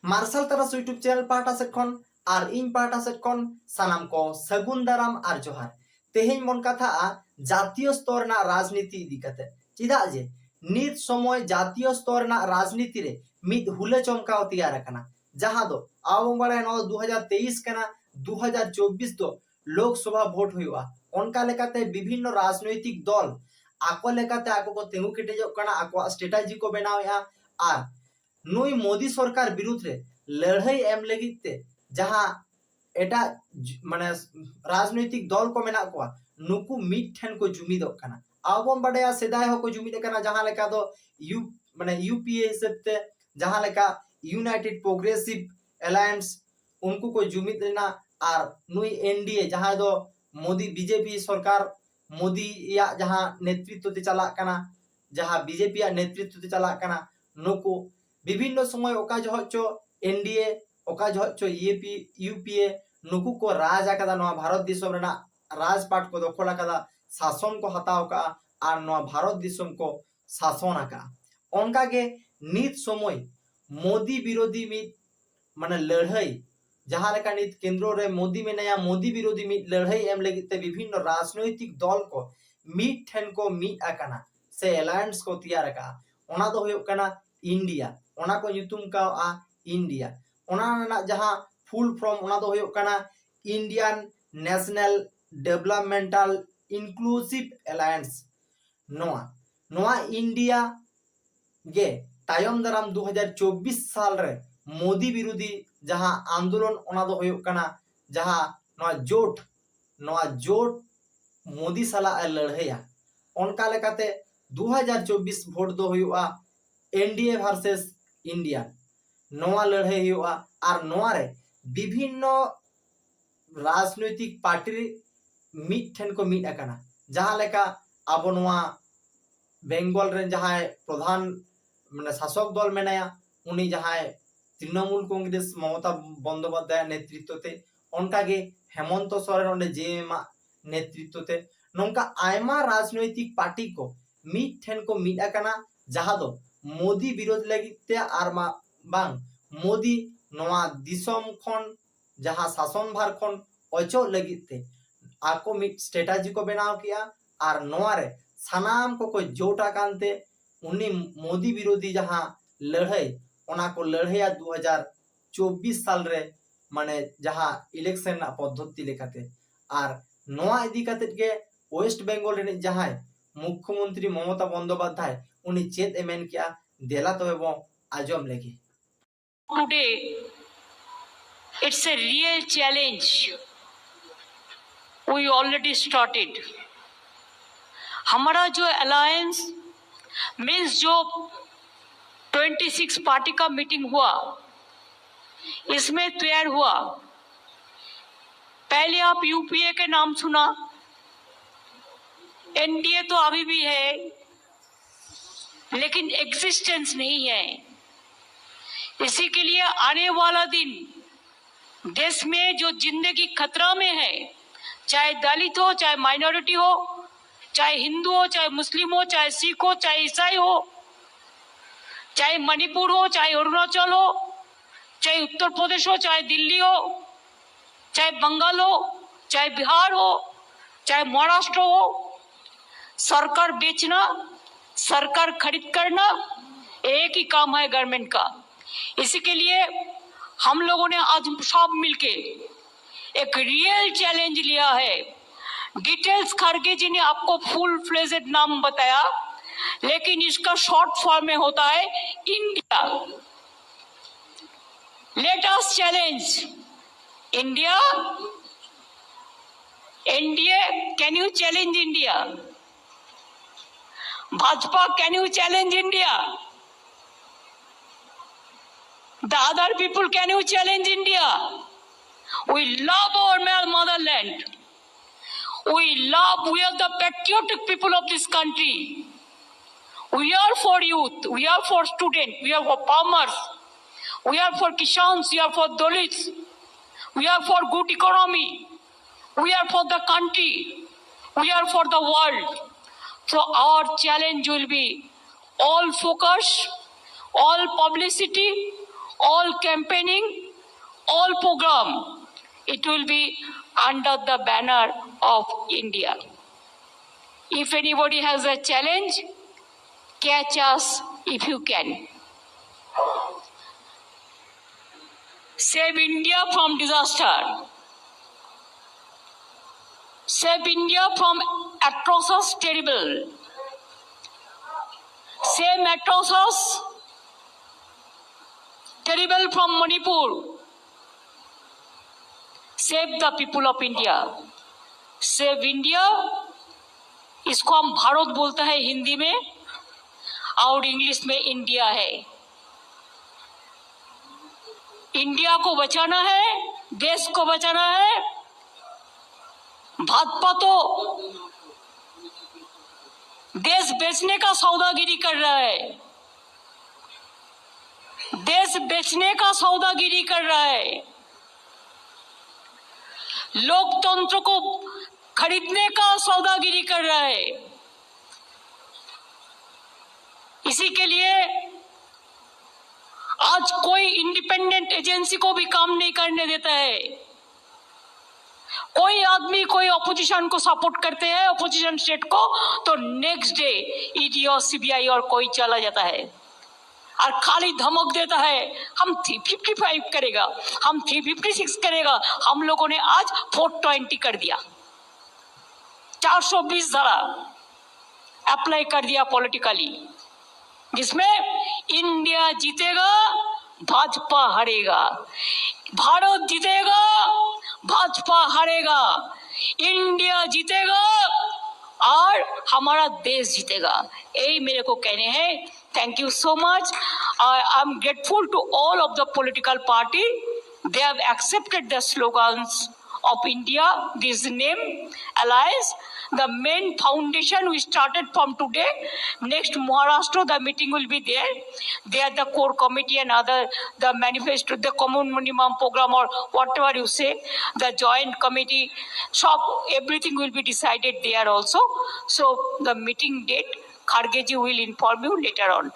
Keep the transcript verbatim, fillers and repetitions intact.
ᱢᱟᱨᱥᱟᱞ ᱛᱟᱨᱟᱥ YouTube channel ᱯᱟᱦᱴᱟ ᱥᱮᱫ ᱠᱷᱚᱱ ᱟᱨ ᱤᱧ ᱯᱟᱦᱴᱟ ᱥᱮᱫ ᱠᱷᱚᱱ ᱥᱟᱱᱟᱢ ᱠᱚ ᱥᱟᱹᱜᱩᱱ ᱫᱟᱨᱟᱢ ᱟᱨ ᱡᱚᱦᱟᱨ᱾ ᱛᱮᱦᱮᱧ ᱵᱚᱱ ᱠᱟᱛᱷᱟᱜᱼᱟ ᱡᱟᱛᱤᱭᱚ ᱥᱛᱚᱨ ᱨᱮᱱᱟᱜ ᱨᱟᱡᱽᱱᱤᱛᱤ ᱤᱫᱤ ᱠᱟᱛᱮ᱾ ᱪᱮᱫᱟᱜ ᱡᱮ ᱱᱤᱛ ᱥᱚᱢᱚᱭ ᱡᱟᱛᱤᱭᱚ ᱥᱛᱚᱨ ᱨᱮᱱᱟᱜ ᱨᱟᱡᱽᱱᱤᱛᱤ ᱨᱮ ᱢᱤᱫ ᱦᱩᱞᱟᱹ ᱪᱚᱢᱠᱟᱣ ᱛᱮᱭᱟᱨ ᱟᱠᱟᱱᱟ, ᱡᱟᱦᱟᱸ ᱫᱚ ᱟᱵᱚ ᱵᱚᱱ ᱵᱟᱲᱟᱭᱟ ᱱᱚᱣᱟ ᱫᱚ ᱫᱩ ᱦᱟᱡᱟᱨ ᱛᱮᱭᱤᱥ ᱠᱟᱱᱟ, ᱫᱩ ᱦᱟᱡᱟᱨ ᱪᱚᱵᱵᱤᱥ ᱫᱚ ᱞᱳᱠᱥᱚᱵᱷᱟ ᱵᱷᱳᱴ ᱦᱩᱭᱩᱜᱼᱟ᱾ ᱚᱱᱠᱟ ᱞᱮᱠᱟᱛᱮ ᱵᱤᱵᱷᱤᱱᱱᱚ ᱨᱟᱡᱽᱱᱳᱭᱛᱤᱠ ᱫᱚᱞ ᱟᱠᱚ ᱞᱮᱠᱟᱛᱮ ᱟᱠᱚ ᱠᱚ ᱛᱤᱸᱜᱩ ᱠᱮᱴᱮᱡᱚᱜ ᱠᱟᱱᱟ, ᱟᱠᱚᱣᱟᱜ ᱥᱴᱨᱮᱴᱮᱡᱤ ᱠᱚ ᱵᱮᱱᱟᱣᱮᱫᱼᱟ᱾ ᱟᱨ ᱱᱩᱭ ᱢᱳᱫᱤ ᱥᱚᱨᱠᱟᱨ ᱵᱤᱨᱩᱫᱷ ᱨᱮ ᱞᱟᱹᱲᱦᱟᱹᱭ ᱮᱢ ᱞᱟᱹᱜᱤᱫ ᱛᱮ ᱡᱟᱦᱟᱸ ᱮᱴᱟᱜ ᱡ- ᱢᱟᱱᱮ ᱨᱟᱡᱽᱱᱳᱭᱛᱤᱠ ᱫᱚᱞ ᱠᱚ ᱢᱮᱱᱟᱜ ᱠᱚᱣᱟ, ᱱᱩᱠᱩ ᱢᱤᱫ ᱴᱷᱮᱱ ᱠᱚ ᱡᱩᱢᱤᱫᱚᱜ ᱠᱟᱱᱟ᱾ ᱟᱵᱚ ᱵᱚᱱ ᱵᱟᱰᱟᱭᱟ ᱥᱮᱫᱟᱭ ᱦᱚᱸᱠᱚ ᱡᱩᱢᱤᱫ ᱟᱠᱟᱱᱟ, ᱡᱟᱦᱟᱸ ᱞᱮᱠᱟ ᱫᱚ ᱭᱩ ᱢᱟᱱᱮ ᱤᱭᱩ ᱯᱤ ᱮ ᱦᱤᱥᱟᱹᱵ ᱛᱮ ᱡᱟᱦᱟᱸ ᱞᱮᱠᱟ ᱤᱭᱩᱱᱟᱭᱴᱮᱰ ᱯᱨᱳᱜᱨᱮᱥᱤᱵᱷ ᱮᱞᱟᱭᱮᱱᱥ, ᱩᱱᱠᱩ ᱠᱚ ᱡᱩᱢᱤᱫ ᱞᱮᱱᱟ᱾ ᱟᱨ ᱱᱩᱭ ᱮᱱ ᱰᱤ ᱮ ᱡᱟᱦᱟᱸᱭ ᱫᱚ ᱢᱳᱫᱤ ᱵᱤ ᱡᱮ ᱯᱤ ᱥᱚᱨᱠᱟᱨ ᱢᱳᱫᱤᱭᱟᱜ ᱡᱟᱦᱟᱸ ᱱᱮᱛᱨᱤᱛᱛᱚ ᱛᱮ ᱪᱟᱞᱟᱜ ᱠᱟᱱᱟ, ᱡᱟᱦᱟᱸ ᱵᱤ ᱡᱮ ᱯᱤᱭᱟᱜ ᱱᱮᱛᱨᱤᱛᱛᱚ ᱛᱮ ᱪᱟᱞᱟᱜ ᱠᱟᱱᱟ, ᱱᱩᱠᱩ ᱵᱤᱵᱷᱤᱱᱱᱚ ᱥᱚᱢᱚᱭ ᱚᱠᱟ ᱡᱚᱦᱚᱜ ᱪᱚ ᱮᱱ ᱰᱤ ᱮ, ᱚᱠᱟ ᱡᱚᱦᱚᱜ ᱪᱚ ᱤᱭᱩ ᱯᱤ ᱮ, ᱱᱩᱠᱩ ᱠᱚ ᱨᱟᱡᱽ ᱟᱠᱟᱫᱟ, ᱱᱚᱣᱟ ᱵᱷᱟᱨᱚᱛ ᱫᱤᱥᱚᱢ ᱨᱮᱱᱟᱜ ᱨᱟᱡᱽᱯᱟᱴ ᱠᱚ ᱫᱚᱠᱷᱚᱞ ᱟᱠᱟᱫᱟ, ᱥᱟᱥᱚᱱ ᱠᱚ ᱦᱟᱛᱟᱣ ᱟᱠᱟᱫᱟ ᱟᱨ ᱱᱚᱣᱟ ᱵᱷᱟᱨᱚᱛ ᱫᱤᱥᱚᱢ ᱠᱚ ᱥᱟᱥᱚᱱ ᱟᱠᱟᱫᱟ᱾ ᱚᱱᱠᱟᱜᱮ ᱱᱤᱛ ᱥᱚᱢᱚᱭ ᱢᱳᱫᱤ ᱵᱤᱨᱳᱫᱷᱤ ᱢᱤᱫ ᱢᱟᱱᱮ ᱞᱟᱹᱲᱦᱟᱹᱭ, ᱡᱟᱦᱟᱸ ᱞᱮᱠᱟ ᱱᱤᱛ ᱠᱮᱱᱫᱨᱚ ᱨᱮ ᱢᱳᱫᱤ ᱢᱮᱱᱟᱭᱟ, ᱢᱳᱫᱤ ᱵᱤᱨᱳᱫᱷᱤ ᱢᱤᱫ ᱞᱟᱹᱲᱦᱟᱹᱭ ᱮᱢ ᱞᱟᱹᱜᱤᱫ ᱛᱮ ᱵᱤᱵᱷᱤᱱᱱᱚ ᱨᱟᱡᱽᱱᱳᱭᱛᱤᱠ ᱫᱚᱞ ᱠᱚ ᱢᱤᱫ ᱴᱷᱮᱱ ᱠᱚ ᱢᱤᱫ ᱟᱠᱟᱱᱟ ᱥᱮ ᱮᱞᱟᱭᱮᱱᱥ ᱠᱚ ᱛᱮᱭᱟᱨ ᱟᱠᱟᱫᱼᱟ᱾ ᱚᱱᱟ ᱫᱚ ᱦᱩᱭᱩᱜ ᱠᱟᱱᱟ ᱤᱱᱰᱤᱭᱟ, ᱚᱱᱟ ᱠᱚ ᱧᱩᱛᱩᱢ ᱠᱟᱣᱟᱜᱼᱟ ᱤᱱᱰᱤᱭᱟ᱾ ᱚᱱᱟ ᱨᱮᱱᱟᱜ ᱡᱟᱦᱟᱸ ᱯᱷᱩᱞ ᱯᱷᱨᱚᱢ, ᱚᱱᱟ ᱫᱚ ᱦᱩᱭᱩᱜ ᱠᱟᱱᱟ ᱤᱱᱰᱤᱭᱟᱱ ᱱᱮᱥᱱᱟᱞ ᱰᱮᱵᱷᱞᱚᱯᱢᱮᱱᱴᱟᱞ ᱤᱱᱠᱞᱩᱥᱤᱵᱷ ᱮᱞᱟᱭᱮᱱᱥ᱾ ᱱᱚᱣᱟ ᱱᱚᱣᱟ ᱤᱱᱰᱤᱭᱟ ᱜᱮ ᱛᱟᱭᱚᱢ ᱫᱟᱨᱟᱢ ᱫᱩ ᱦᱟᱡᱟᱨ ᱪᱚᱵᱵᱤᱥ ᱥᱟᱞ ᱨᱮ ᱢᱳᱫᱤ ᱵᱤᱨᱳᱫᱷᱤ ᱡᱟᱦᱟᱸ ᱟᱱᱫᱳᱞᱚᱱ, ᱚᱱᱟ ᱫᱚ ᱦᱩᱭᱩᱜ ᱠᱟᱱᱟ ᱡᱟᱦᱟᱸ ᱱᱚᱣᱟ ᱡᱳᱴ, ᱱᱚᱣᱟ ᱡᱳᱴ ᱢᱳᱫᱤ ᱥᱟᱞᱟᱜ ᱮ ᱞᱟᱹᱲᱦᱟᱹᱭᱟ᱾ ᱚᱱᱠᱟ ᱞᱮᱠᱟᱛᱮ ᱫᱩ ᱦᱟᱡᱟᱨ ᱪᱚᱵᱵᱤᱥ ᱵᱷᱳᱴ ᱫᱚ ᱦᱩᱭᱩᱜᱼᱟ ᱮᱱ ᱰᱤ ᱮ ᱵᱷᱟᱨᱥᱮᱥ ᱤᱱᱰᱤᱭᱟ, ᱱᱚᱣᱟ ᱞᱟᱹᱲᱦᱟᱹᱭ ᱦᱩᱭᱩᱜᱼᱟ᱾ ᱟᱨ ᱱᱚᱣᱟ ᱨᱮ ᱵᱤᱵᱷᱤᱱᱱᱚ ᱨᱟᱡᱽᱱᱳᱭᱛᱤᱠ ᱯᱟᱨᱴᱤ ᱢᱤᱫ ᱴᱷᱮᱱ ᱠᱚ ᱢᱤᱫ ᱟᱠᱟᱱᱟ᱾ ᱡᱟᱦᱟᱸ ᱞᱮᱠᱟ ᱟᱵᱚ ᱱᱚᱣᱟ ᱵᱮᱝᱜᱚᱞ ᱨᱮᱱ ᱡᱟᱦᱟᱸᱭ ᱯᱨᱚᱫᱷᱟᱱ ᱢᱟᱱᱮ ᱥᱟᱥᱚᱠ ᱫᱚᱞ ᱢᱮᱱᱟᱭᱟ, ᱩᱱᱤ ᱡᱟᱦᱟᱸᱭ ᱛᱨᱤᱱᱚᱢᱩᱞ ᱠᱚᱝᱜᱨᱮᱥ ᱢᱚᱢᱚᱛᱟ ᱵᱚᱱᱫᱳᱯᱟᱫᱽᱫᱷᱟᱭᱟᱜ ᱱᱮᱛᱨᱤᱛᱛᱚ ᱛᱮ, ᱚᱱᱠᱟᱜᱮ ᱦᱮᱢᱚᱱᱛᱚ ᱥᱚᱨᱮᱱ ᱚᱸᱰᱮ ᱡᱮ ᱮᱢ ᱟᱜ ᱱᱮᱛᱨᱤᱛᱛᱚ ᱛᱮ, ᱱᱚᱝᱠᱟ ᱟᱭᱢᱟ ᱨᱟᱡᱽᱱᱳᱭᱛᱤᱠ ᱯᱟᱨᱴᱤ ᱠᱚ ᱢᱤᱫ ᱴᱷᱮᱱ ᱠᱚ ᱢᱤᱫ ᱟᱠᱟᱱᱟ, ᱡᱟᱦᱟᱸ ᱫᱚ ᱢᱳᱫᱤ ᱵᱤᱨᱳᱫᱷ ᱞᱟᱹᱜᱤᱫ ᱛᱮ ᱟᱨ ᱢᱟ ᱵᱟᱝ ᱢᱳᱫᱤ ᱱᱚᱣᱟ ᱫᱤᱥᱚᱢ ᱠᱷᱚᱱ, ᱡᱟᱦᱟᱸ ᱥᱟᱥᱚᱱ ᱵᱷᱟᱨ ᱠᱷᱚᱱ ᱚᱪᱚᱜ ᱞᱟᱹᱜᱤᱫ ᱛᱮ ᱟᱠᱚ ᱢᱤᱫ ᱥᱴᱨᱮᱴᱟᱡᱤ ᱠᱚ ᱵᱮᱱᱟᱣ ᱠᱮᱜᱼᱟ᱾ ᱟᱨ ᱱᱚᱣᱟ ᱨᱮ ᱥᱟᱱᱟᱢ ᱠᱚᱠᱚ ᱡᱳᱴ ᱟᱠᱟᱱ ᱛᱮ ᱩᱱᱤ ᱢᱳᱫᱤ ᱵᱤᱨᱳᱫᱷᱤ ᱡᱟᱦᱟᱸ ᱞᱟᱹᱲᱦᱟᱹᱭ, ᱚᱱᱟ ᱠᱚ ᱞᱟᱹᱲᱦᱟᱹᱭᱟ ᱫᱩ ᱦᱟᱡᱟᱨ ᱪᱚᱵᱵᱤᱥ ᱥᱟᱞ ᱨᱮ, ᱢᱟᱱᱮ ᱡᱟᱦᱟᱸ ᱤᱞᱮᱠᱥᱚᱱ ᱨᱮᱱᱟᱜ ᱯᱚᱫᱽᱫᱷᱚᱛᱤ ᱞᱮᱠᱟᱛᱮ᱾ ᱟᱨ ᱱᱚᱣᱟ ᱤᱫᱤ ᱠᱟᱛᱮᱫ ᱜᱮ ᱳᱭᱮᱥᱴ ᱵᱮᱝᱜᱚᱞ ᱨᱤᱱᱤᱡ ᱡᱟᱦᱟᱸᱭ ᱢᱩᱠᱠᱷᱚ ᱢᱚᱱᱛᱨᱤ ᱢᱚᱢᱚᱛᱟ ᱵᱚᱱᱫᱳᱯᱟᱫᱽᱫᱷᱟᱭ, ᱩᱱᱤ ᱪᱮᱫ ᱮ ᱢᱮᱱ ᱠᱮᱜᱼᱟ, ᱫᱮᱞᱟ ᱛᱚᱵᱮ ᱵᱚᱱ ᱟᱸᱡᱚᱢ ᱞᱮᱜᱮ᱾ Today, it's a real challenge. We already started. हमारा जो अलायंस मीन्स जो ट्वेंटी सिक्स पार्टी का मीटिंग हुआ, इसमें तैयार हुआ। पहले आप यूपीए के नाम सुना, एनडीए तो अभी भी है, लेकिन एग्जिस्टेंस नहीं है। इसी के लिए आने वाला दिन देश में जो जिंदगी खतरा में है, चाहे दलित हो, चाहे माइनॉरिटी हो, चाहे हिंदू हो, चाहे मुस्लिम हो, चाहे सिख हो, चाहे ईसाई हो, चाहे मणिपुर हो, चाहे अरुणाचल हो, चाहे उत्तर प्रदेश हो, चाहे दिल्ली हो, चाहे बंगाल हो, चाहे बिहार हो, चाहे महाराष्ट्र हो, सरकार बेचना, सरकार खरीद करना, एक ही काम है गवर्नमेंट का। इसी के लिए हम लोगों ने आज सब मिलके एक रियल चैलेंज लिया है। डिटेल्स खड़गे जी ने आपको फुल फ्लेजेड नाम बताया, लेकिन इसका शॉर्ट फॉर्म में होता है India. Let us challenge India. NDA, can you challenge India? Bhajpa, can you challenge India? The other people, can you challenge India? We love our ma- motherland. We love, we are the patriotic people of this country. We are for youth, we are for student, we are for farmers, we are for Kishans, we are for Dalits, we are for good economy, we are for the country, we are for the world. So our challenge will be all focus, all publicity, all campaigning, all program, it will be under the banner of India. If anybody has a challenge, catch us if you can. Save India from disaster. Save India from atrocious terrible. Save atrocious terrible from Manipur. Save the people of India. Save India. इसको हम भारत बोलता है हिंदी में और English में India है। India को बचाना है, देश को बचाना है। भाजपा तो देश बेचने का सौदागिरी कर रहा है, देश बेचने का सौदागिरी कर रहा है, लोकतंत्र को खरीदने का सौदागिरी कर रहा है। इसी के लिए आज कोई इंडिपेंडेंट एजेंसी को भी काम नहीं करने देता है। कोई आदमी कोई अपोजिशन को सपोर्ट करते हैं, अपोजिशन स्टेट को, तो नेक्स्ट डे ईडी और सीबीआई और कोई चला जाता है और खाली धमक देता है, हम फिफ्टी फाइव करेगा, हम थ्री फिफ्टी सिक्स करेगा। हम लोगों ने आज फोर ट्वेंटी कर दिया, चार सौ बीस धारा अप्लाई कर दिया पॉलिटिकली, जिसमें इंडिया जीतेगा, भाजपा हारेगा, भारत जीतेगा, भाजपा हारेगा, इंडिया जीतेगा और हमारा देश जीतेगा। यही मेरे को कहने हैं। Thank you so much. I am grateful to all of the political party. They have accepted the slogans of India, this name, alliance. The main foundation we started from today. Next Maharashtra, the meeting will be there. There the core committee and other, the manifesto, the common minimum program or whatever you say, the joint committee, shop, everything will be decided there also. So the meeting date, Khargeji will inform you later on.